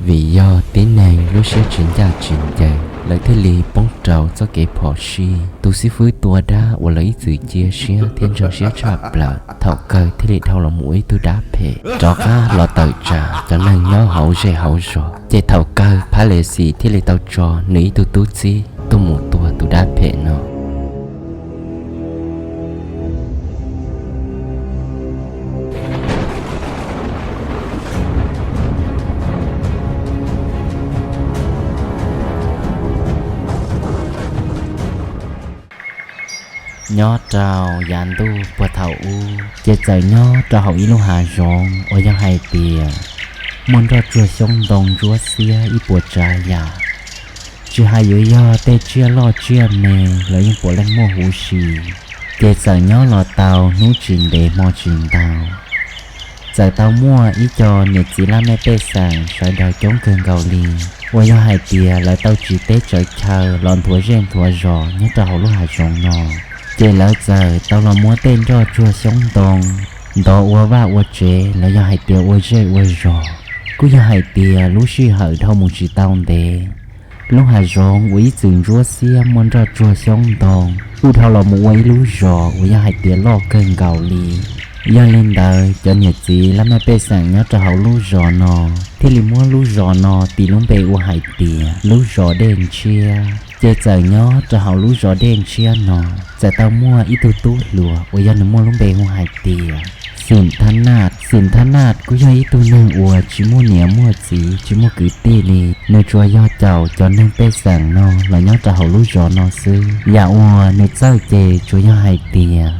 Vim yog tib neeg lub siab tsis ncaj tsis ncees, lawv thiaj li poob rau txoj kev phom sij. Tus xib fwb tua dab uas lawv ib txwm cia siab thiab ntseeg siab tshaj plaws, thaum kawg thiaj li dhau los mus ua ib tug dab phem rov qab los tawm tsam cov neeg nyob hauv zej hauv zos. Ces thaum kawg Phab Lev Xis thiaj li tau tso nws ib tug tub txib tuaj mus tua tus dab phem no. Nyob rau yav ntuj puag thaum ub, ces txawm nyob rau hauv ib lub hav zoov uas yog hais tias muaj nroj tsuag xyoob ntoo ntsuab xiab ib puas tsav yam. Tsis hais yuav yog tej tsiaj loj tsiaj me los yeej puav leej muaj huv si. Ces txawm nyob los tau hnub tsis ntev hmo tsis ntau, txawm tau muaj ib co niam txiv laj mej pej xeem sawv daws coob kawg nkaus li, uas yog hais tias lawv tau tsiv teb tsawv chaw los nthuav zej nthuav zos nyob rau hauv lub hav zoov no. Ces lawv txawm tau los muab tej nroj tsuag xyoob ntoo ntov ua vaj ua tsev los yog hais tias ua zej ua zos. Kuj yog hais tias lub sij hawm dhau mus tsis tau ntev, lub hav zoov uas ib txwm ntsuab xiab muaj nroj tsuag xyoob ntoo kuj dhau los mus ua ib lub zos uas yog hais tias loj kawg nkaus li. Yog li ntawd, cov niam txiv laj mej pej xeem nyob rau hauv lub zos no thiaj li muab lub zos no tis lub npe ua hais tias lub zos Dej Ntshiab. Ces txawm nyob rau hauv lub zos Dej Ntshiab no, txawm tau muaj ib tug tub hluas uas yog nws muaj lub npe hu hais tias Xim Thab Naj. Xim Thab Naj kuj yog ib tug neeg uas tsis muaj niam muaj txiv, tsis muaj kwv tij li. Nws tsuas yog caum cov neeg pej xeem no los nyob rau hauv lub zos no xwb. Yam uas nws txawj ces tsuas yog hais tias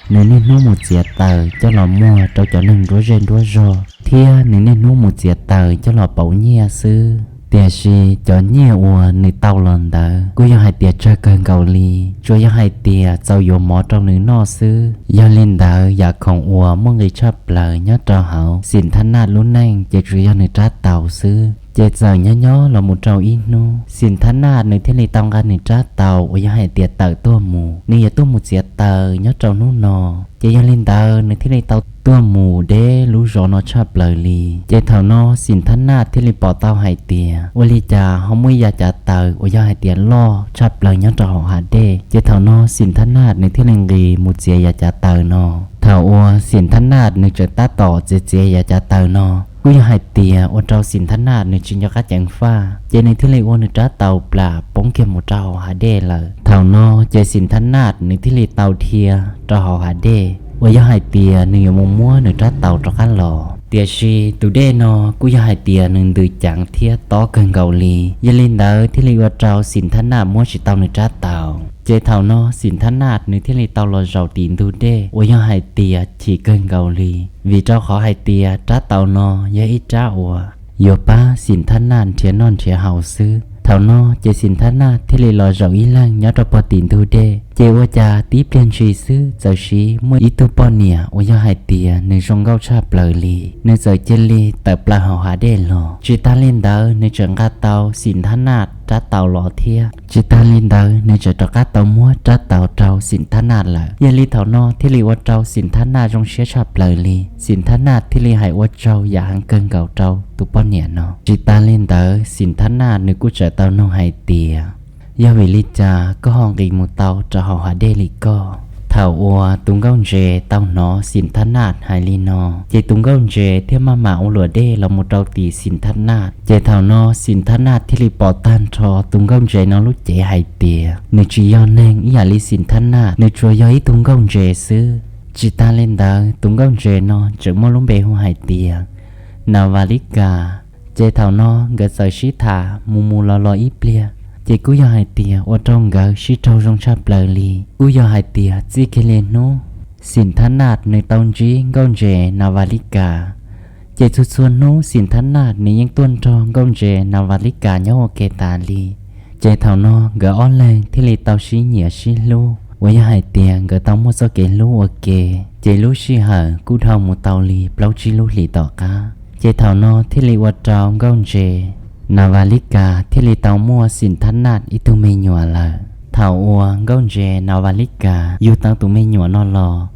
nws niaj hnub mus txiav taws coj los muag rau cov neeg nruab zej nruab zog, thiab nws niaj hnub mus txiav taws coj los pauv nyiaj xwb. Tiam sis cov nyiaj uas nws tau los ntawd kuj yog hais tias tsawg kawg nkaus li, tsuas yog hais tias txaus yuav mov rau nws noj xwb. Yog li ntawd, yam khoom uas muaj nqis tshaj plaws nyob rau hauv Xim Thab Naj lub neej ces tsuas yog nws rab taus xwb. Ces txawm nyob nyob los mus rau ib hnub, Xim Thab Naj nws thiaj li tau nqa nws rab taus uas yog hais tias tawm tuaj mus, nws yuav tuaj mus txiav taws nyob rau hnub no. Ces yog li ntawd, nws thiaj li tau tuaj mus deb lub zos no tshaj plaws li. Ces thaum no Xim Thab Naj thiaj li pom tau hais tias ua li cas ho muaj ib yav cav taws uas yog hais tias loj tshaj plaws nyob rau hauv hav dej. Ces thaum no Xim Thab Naj nws thiaj li nqis mus txiav yav cav taws no. Thaum uas Xim Thab Naj nws tseem tab tom txiav txiav yav cav taws no, kuj yog hais tias ua rau Xim Thab Naj nws tsis nco qab ceev faj, ces nws thiaj li ua nws rab taus plam poob kiag mus rau hauv hav dej lawm. Thaum no ces Xim Thab Naj nws thiaj li tau dhia rau hauv hav dej uas yog hais tias nws yuav mus muab nws rab taus rov qab los. Tiam sis tus dej no kuj yog hais tias nws ntws ceev thiab tob kawg nkaus li. Yog li ntawd thiaj li ua rau Xim Thab Naj muab tsis tau nws rab taus. Ces thaum no Xim Thab Naj nws thiaj li tau los zaum tim ntug dej uas yog hais tias chim kawg nkaus li, vim rau qhov hais tias rab taus no yog ib rab uas yuav pab Xim Thab Naj nrhiav noj nrhiav haus xwb. Thaum no ces Xim Thab Naj thiaj li los zaum ib leeg nyob rau puag tim ntug dej. Ces ua cas tib pliag ntshis xwb txawm sis muaj ib tug poj niam uas yog hais tias nws zoo nkauj tshaj plaws li, nws txawm cia li tawm plaws hauv hav dej los. Tsis tas li ntawd nws tseem nqa tau Xim Thab Naj rab taus los thiab. Tsis tas li ntawd nws tseem rov qab tau muab rab taus rau Xim Thab Naj lawm. Yog li thaum no thiaj li ua rau Xim Thab Naj zoo siab tshaj plaws li. Xim Thab Naj thiaj li hais ua tsaug yam heev kawg nkaus rau tus poj niam no. Tsis tas li ntawd Xim Thab Naj nws kuj tseem tau nug hais tias, yog vim li cas koj ho nqis mus tau rau hauv hav dej li koj? Thaum uas tus nkauj ntses tau hnov Xim Thab Naj hais li no, ces tus nkauj ntses thiaj maj mam ua luam dej los mus rau tim Xim Thab Naj. Ces thaum no Xim Thab Naj thiaj li pom tag nrho tus nkauj ntses no lub cev hais tias nws tsis yog neeg ib yam li Xim Thab Naj, nws tsuas yog ib tug nkauj ntses xwb. Tsis tas li ntawd tus nkauj ntses no tseem muaj lub npe hu hais tias Nas Vas Lis Kas. Ces thaum no nkawd txawm sib tham mus mus los los ib pliag, ces kuj yog hais tias ua rau nkawd sib raug zoo tshaj plaws li. Kuj yog hais tias txij kiag li hnub Xim Thab Naj nws tau ntsib nkauj ntses Nas Vas Lis Kas, ces txhua txhua hnub Xim Thab Naj nws yeej tuaj nrog nkauj ntses Nas Vas Lis Kas nyob ua ke tas li. Ces thaum no nkawd ob leeg thiaj li tau sib nyiam sib hlub, uas yog hais tias nkawd tau muaj txoj kev hlub ua ke, ces lub sij hawm kuj dhau mus tau li plaub tsib lub hlis tom qab. Ces thaum no thiaj li ua rau nkauj ntses Nas Vas Lis Kas thiaj li tau muaj Xim Thab Naj ib tug me nyuam lawm. Thaum uas nkauj ntses Nas Vas Lis Kas yug tau tus me nyuam no los,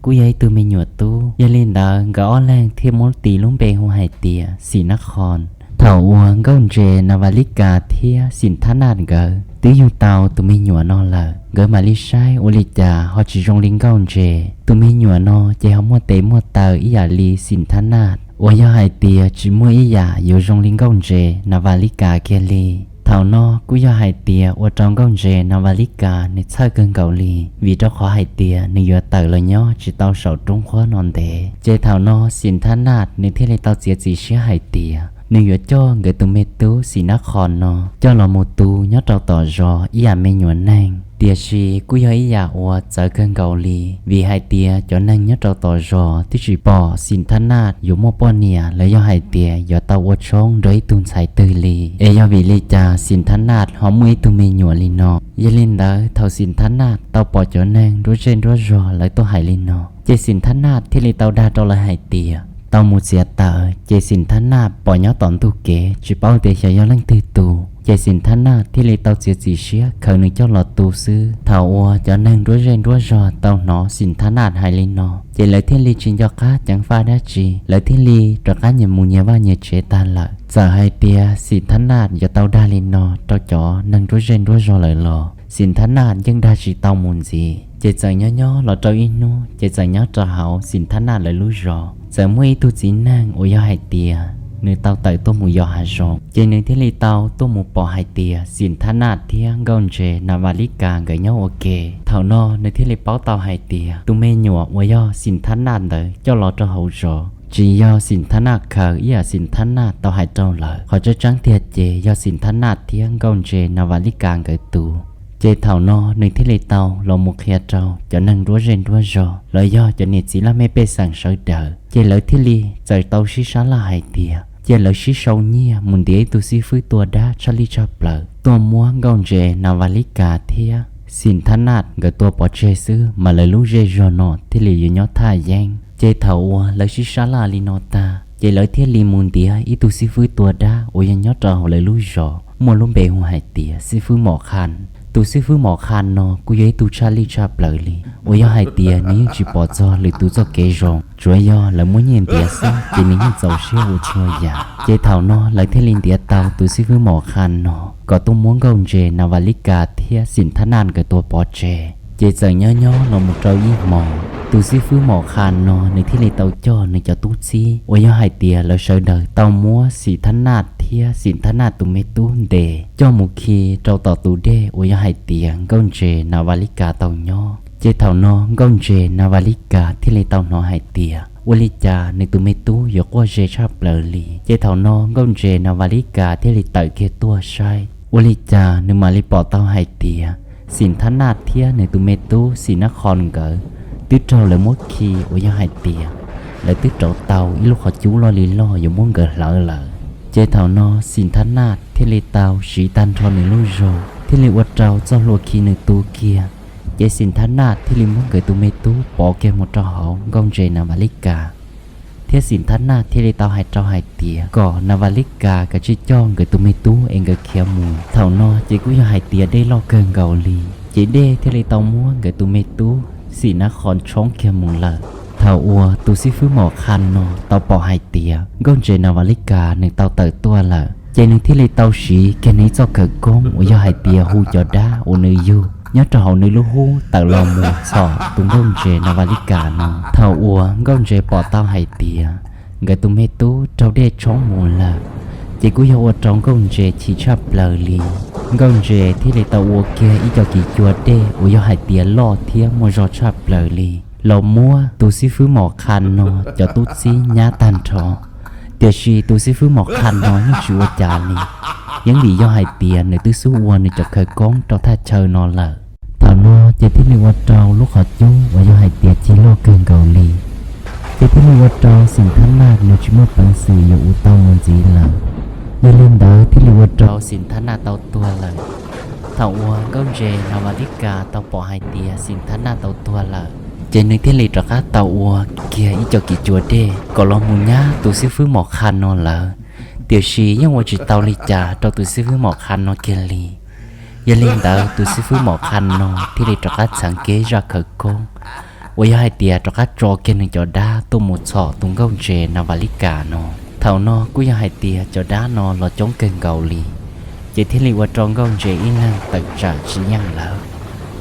kuj yog ib tug me nyuam tub. Yog li ntawd nkawd ob leeg thiaj muab tis lub npe hu hais tias Xim Nab Qhos. Thaum uas Nkauj Ntses Navalikas thiab Xim Thab Naj nkawd twb yug tau tus me nyuam no lawm, nkawd mam li saib ua li cas ho tsis zoo li Nkauj Ntses. Tus me nyuam no ces ho muaj tes muaj taw ib yam li Xim Thab Naj, uas yog hais tias tsis muaj ib yam yuav zoo li Nkauj Ntses Navalikas kiag li. Thaum no kuj yog hais tias ua rau Nkauj Ntses Navalikas nws txhawj kawg nkaus li, vim rau qhov hais tias nws yuav tawm los nyob tsis tau saum roob qhuab no ntev. Ces thaum no Xim Thab Naj nws thiaj li tau txiav txim siab hais tias nws yuav coj nkawd tus me tub Xim Nab Qhos no coj los mus tu nyob rau tom zos ib yam me nyuam neeg. Tiam sis kuj yog ib yam uas txawv kawg nkaus li, vim hais tias cov neeg nyob rau tom zos twb tsis pom Xim Thab Naj yuav muaj poj niam los yog hais tias yuav tau ua tshoob nrog ib tug ntxhais twg li. Es yog vim li cas Xim Thab Naj ho muaj ib tug me nyuam li no? Yog li ntawd thaum Xim Thab Naj tau pom cov neeg nruab zej nruab zog lawv tuaj hais li no, ces Xim Thab Naj thiaj li tau dag rau lawv hais tias tau mus txiav taws, ces Xim Thab Naj pom nyob tom ntug kev tsis paub tias xyov yog leej twg tu. Ces Xim Thab Naj thiaj li tau txiav txim siab khaws nws coj los tu xwb. Thaum uas cov neeg nruab zej nruab zog tau hnov Xim Thab Naj hais li no, ces lawv thiaj li tsis nco qab ceev faj dab tsi, lawv thiaj li rov qab nyias mus nyias vaj nyias tsev tag lawm. Txawm hais tias Xim Thab Naj yuav tau dag li no rau cov neeg nruab zej nruab zog lawm los Xim Thab Naj yeej dag tsis tau mus ntxiv. Ces txawm nyob nyob los rau ib hnub, ces txawm nyob rau hauv Xim Thab Naj lawv lub zos txawm muaj ib tug txiv neej uas yog hais tias nws tau tawm tuaj mus yos hav zoov, ces nws thiaj li tau tuaj mus pom hais tias Xim Thab Naj thiab Nkauj Ntses Navalikas nkawd nyob ua ke. Thaum no nws thiaj li paub tau hais tias tus me nyuam uas yog Xim Thab Naj ntawd coj los rau hauv zos tsis yog Xim Thab Naj khaws ib yam Xim Thab Naj tau hais rau lawm. Qhov tseeb tseeb tiag ces yog Xim Thab Naj thiab Nkauj Ntses Navalikas nkawd tus. Ces thaum no nws thiaj li tau los mus qhia rau cov neeg nruab zej nruab zog los yog cov niam txiv laj mej pej xeem sawv daws, ces lawv thiaj li txawm tau sib sab laj hais tias cia lawv sib sau nyiaj mus ntiav ib tug xib fwb tua dab tshaj lij tshaj plaws tuaj muab Nkauj Ntses Navalikas thiab Xim Thab Naj nkawd tua pov tseg xwb mas lawv lub zej zog no thiaj li yuav nyob thaj yeeb. Ces thaum uas lawv sib sab laj li no tag, ces lawv thiaj li mus ntiav ib tug xib fwb tua dab uas yog nyob rau hauv lawv lub zos muaj lub npe hu hais tias xib fwb Mom Qha. Tus xib fwb Mom Qha no kuj yog ib tug tshaj lij tshaj plaws li, uas yog hais tias nws yeej tsis pom txog lwm tus txoj kev zoo, tsuav yog lawv muab nyiaj ntiav xwb ces nws yeej txaus siab ua txhua yam. Ces thaum no lawv thiaj li ntiav tau tus xib fwb Mom Qha no kom tuaj muab Nkauj Ntses Navalikas thiab Xim Thab Naj nkawd tua pov tseg. Ces txawm nyob nyob los mus rau ib hmos, tus xib fwb Mom Qha no nws thiaj li tau coj nws cov tub txib uas yog hais tias lawv sawv daws tau muab Xim Thab Naj thiab Xim Thab Naj tus me tub ntes coj mus khi rau tom tus dej uas yog hais tias Nkauj Ntses Navalikas tau nyob. Ces thaum no Nkauj Ntses Navalikas thiaj li tau hnov hais tias ua li cas nws tus me tub yuav quaj ze tshaj plaws li. Ces thaum no Nkauj Ntses Navalikas thiaj li tawm kiag tuaj saib, ua li cas nws mam li pom tau hais tias Xim Thab Naj thiab nws tus me tub Xim Nab Qhos nkawd twb raug lawv muab khi uas yog hais tias lawv twb rauv tau ib lub qhov cub loj li loj yuav muab nkawd hlawv lawm. Ces thaum no Xim Thab Naj thiaj li tau siv tag nrho nws lub zog thiaj li ua rau txoj hlua khi nws tu kiag. Ces Xim Thab Naj thiaj li muab nkawd tus me tub pov kiag mus rau hauv Nkauj Ntses Navalikas, thiab Xim Thab Naj thiaj li tau hais rau hais tias kom Navalikas kav tsij coj nkawd tus me tub es nkawd khiav mus. Thaum no ces kuj yog hais tias dej loj kawg nkaus li, ces dej thiaj li tau muab nkawd tus me tub Xim Nab Qhos tshoob kiag mus lawm. Thaum uas tus xib fwb Mom Qha no tau pom hais tias Nkauj Ntses Navalikas nws tau tawm tuaj lawm, ces nws thiaj li tau siv kiag nws ib txoj khawv koob uas yog hais tias hu cov dab uas nws yug nyob rau hauv nws lub hub tawm los mus txhom tus Nkauj Ntses Navalikas no. Thaum uas Nkauj Ntses pom tau hais tias nkawd tus me tub raug dej tshoob mus lawm, ces kuj yog ua rau Nkauj Ntses chim tshaj plaws li. Nkauj Ntses thiaj li tau ua kiag ib co kis cua dej uas yog hais tias loj thiab muaj zog tshaj plaws li los muab tus xib fwb Mom Qha no cov tub txib nyab tag nrho. Tiam sis tus xib fwb Mom Qha no yeej tsis ua cas li, yeej vim yog hais tias nws twb xub ua nws cov khawv koob rau thaj chaw no lawm. Thaum no ces thiaj li ua rau lub qhov cub uas yog hais tias cig loj kawg nkaus li, ces thiaj li ua rau Xim Thab Naj nws tsis muaj peev xwm yuav ua tau mus ntxiv lawm. Yog li ntawd thiaj li ua rau Xim Thab Naj tau tuag lawm. Thaum uas Nkauj Ntses Navalikas tau pom hais tias Xim Thab Naj tau tuag lawm, ces nws thiaj li rov qab tau ua kiag ib co kis cua dej kom los mus nyab tus xib fwb Mom Qha no lawm. Tiam sis yeej ua tsis tau li cas rau tus xib fwb Mom Qha no kiag li. Yog li ntawd tus xib fwb Mom Qha no thiaj li rov qab txheev kiag zaj khawv koob uas yog hais tias rov qab tso kiag nws cov dab tuaj mus txhom tus Nkauj Ntses Navalikas no. Thaum no kuj yog hais tias cov dab no los coob kawg nkaus li, ces thiaj li ua rau Nkauj Ntses ib leeg tawm tsam tsis yeej lawm.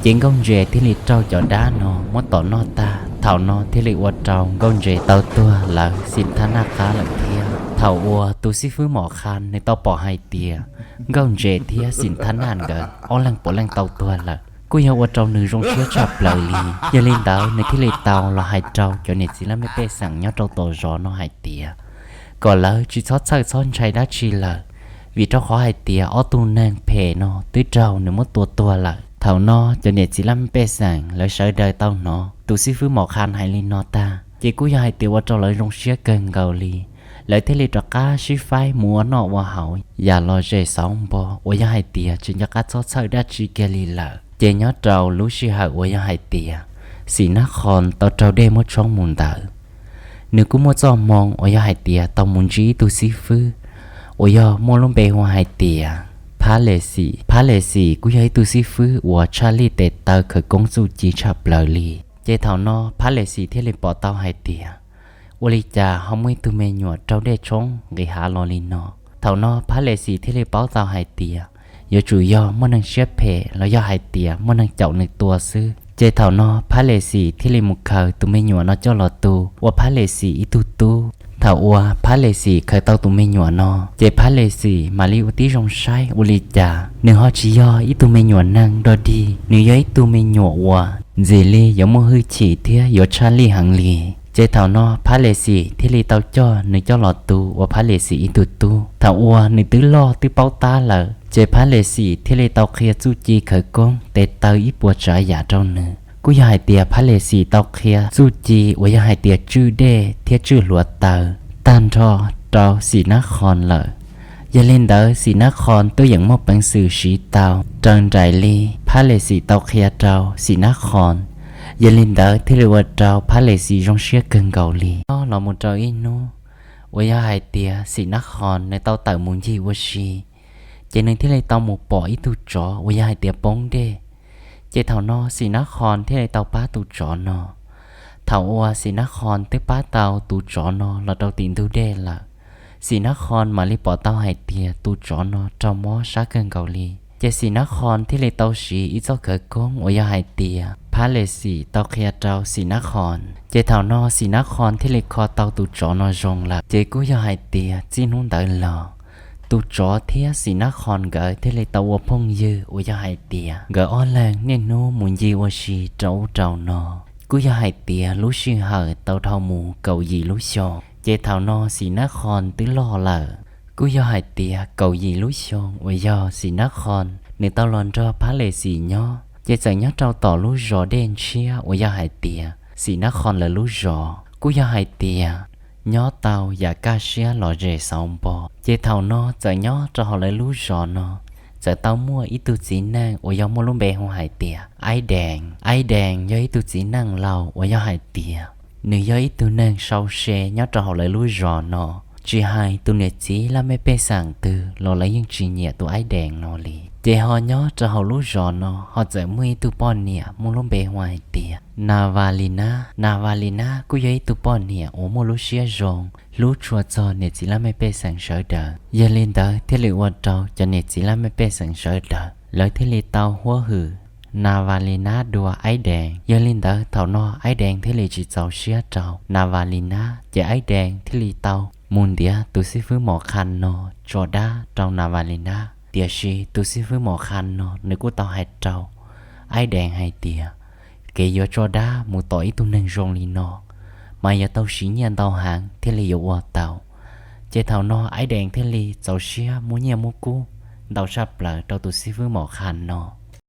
Ces Nkauj Ntses thiaj li rau cov dab no muab tom noj tag, thaum no thiaj li ua rau Nkauj Ntses tau tuag lawv xim thab naj qab lawm thiab. Thaum uas tus xib fwb Mom Qha nws tau pom hais tias Nkauj Ntses thiab xim thab naj nkawd ob leeg puav leej tau tuag lawm, kuj yog ua rau nws zoo siab tshaj plaws li. Yog li ntawd nws thiaj li tau los hais rau cov niam txiv laj mej pej xeem nyob rau tom zos no hais tias kom lawv tsis txhob txhawj txhob ntshai dab tsi lawm, vim rau qhov hais tias ob tug neeg phem no twb raug nws muab tua tuag lawm. Thaum no cov niam txiv laj mej pej xeem lawv sawv daws tau hnov tus xib fwb Mom Qha hais li no tag, ces kuj yog hais tias ua rau lawv zoo siab kawg nkaus li. Lawv thiaj li rov qab sib faib mus ua noj ua haus yam los zem xauv npo uas yog hais tias tsis nco qab txhob txhawj dab tsi kiag li lawm. Ces nyob rau lub sij hawm uas yog hais tias Xim Nab Qho tau raug dej muab tshoob mus ntawd, nws kuj muaj txoj hmoo uas yog hais tias tau mus ntsib ib tug xib fwb uas yog muaj lub npe hu hais tias Phab Les Xis. Phab Les Xis kuj yog ib tug xib fwb uas tshaj lij tes taw khawv koob txuj ci tshaj plaws li. Ces thaum no Phab Les Xis thiaj li pom tau hais tias ua li cas ho muaj ib tug me nyuam raug dej tshoob nqis hav los li no. Thaum no Phab Les Xis thiaj li paub tau hais tias yuav tsum yog muaj neeg siab phem los yog hais tias muaj neeg caum nws tua xwb. Ces thaum no Phab Les Xis thiaj li mus khaws tus me nyuam no coj los tu ua Phab Les Xis ib tug tub. Thaum uas Phab Les Xis khaws tau tus me nyuam no, ces Phab Les Xis mam li ua tib zoo saib ua li cas nws ho tsis yog ib tug me nyuam neeg dog dig, nws yog ib tug me nyuam uas ntxim li yuav muaj hwj chim thiab yuav tshaj lij heev li. Ces thaum no Phab Les Xis thiaj li tau coj nws coj los tu ua Phab Les Xis ib tug tub. Thaum uas nws twb loj twb paub tab lawm, ces Phab Les Xis thiaj li tau qhia txuj ci khawv koob tes taw ib puas tsav yam rau nws. Kuj yog hais tias Phab Les Xis tau qhia txuj ci uas yog hais tias tswj dej thiab tswj hluav taws tag nrho rau Xim Nab Qho lawm. Yog li ntawd Xim Nab Qho twb yeej muaj peev xwm siv tau raws nraim li Phab Les Xis tau qhia rau Xim Nab Qho. Yog li ntawd thiaj li ua rau Phab Les Xis zoo siab kawg nkaus li. Nyob los mus rau ib hnub uas yog hais tias Xim Nab Qho nws tau tawm mus ncig ua si, ces nws thiaj li tau mus pom ib tug tsov uas yog hais tias poob dej. Ces thaum no Xim Nab Qho thiaj li tau pab tus tsov no. Thaum uas Xim Nab Qho twb pab tau tus tsov no los rau tim ntug dej lawm, Xim Nab Qho mam li pom tau hais tias tus tsov no raug mob sab kawg nkaus li. Ces Xim Nab Qho thiaj li tau siv ib txoj khawv koob uas yog hais tias Phab Les Xis tau qhia rau Xim Nab Qho. Ces thaum no Xim Nab Qho thiaj li kho tau tus tsov no zoo lawm. Ces kuj yog hais tias txij hnub ntawd los, tus tsov thiab Xim Nab Qho nkawd thiaj li tau ua phooj ywg uas yog hais tias nkawd ob leeg niaj hnub mus ncig ua si rau ub rau no. Kuj yog hais tias lub sij hawm tau dhau mus kaum yim lub xyoo, ces thaum no Xim Nab Qho twb loj lawm. Kuj yog hais tias kaum yim lub xyoo uas yog Xim Nab Qho nws tau los nrog Phab Les Xis nyob, ces txawm nyob rau tom lub zos Dej Ntshiab uas yog hais tias Xim Nab Qho lawv lub zos kuj yog hais tias nyob tau yam kaj siab los zem xauv npo. Ces thaum no txawm nyob rau hauv lawv lub zos no txawm tau muaj ib tug txiv neej uas yog muaj lub npe hu hais tias Aib Dees. Aib Dees yog ib tug txiv neej laus uas yog hais tias nws yog ib tug neeg sau se nyob rau hauv lawv lub zos no. Tsis hais tus niam txiv laj mej pej xeem twg los lawv yeej tsis nyiam tus Aib Dees no li. Ces ho nyob rau hauv lub zos no ho txawm muaj ib tug poj niam muaj lub npe hu hais tias Nas Vas Lis Nab. Nas Vas Lis Nab kuj yog ib tug poj niam uas muaj lub siab zoo, hlub tshua txog niam txiv laj mej pej xeem sawv daws. Yog li ntawd thiaj li ua rau cov niam txiv laj mej pej xeem sawv daws lawv thiaj li tau huab hwm Nas Vas Lis Nab dua Aib Dees. Yog li ntawd thaum no Aib Dees thiaj li tsis txaus siab rau Nas Vas Lis Nab, ces Aib Dees thiaj li tau mus ntiav tus xib fwb Mom Qha no tso dab rau Nas Vas Lis Nab. Tiam sis tus xib fwb Mom Qha no nws kuj tau hais rau Aib Dees hais tias kev yuav tso dab mus tom ib tug neeg zoo li no mas yuav tau siv nyiaj ntau heev thiaj li yuav ua tau. Ces thaum no Aib Dees thiaj li txaus siab muab nyiaj muab kub ntau tshaj plaws rau tus xib fwb Mom Qha no.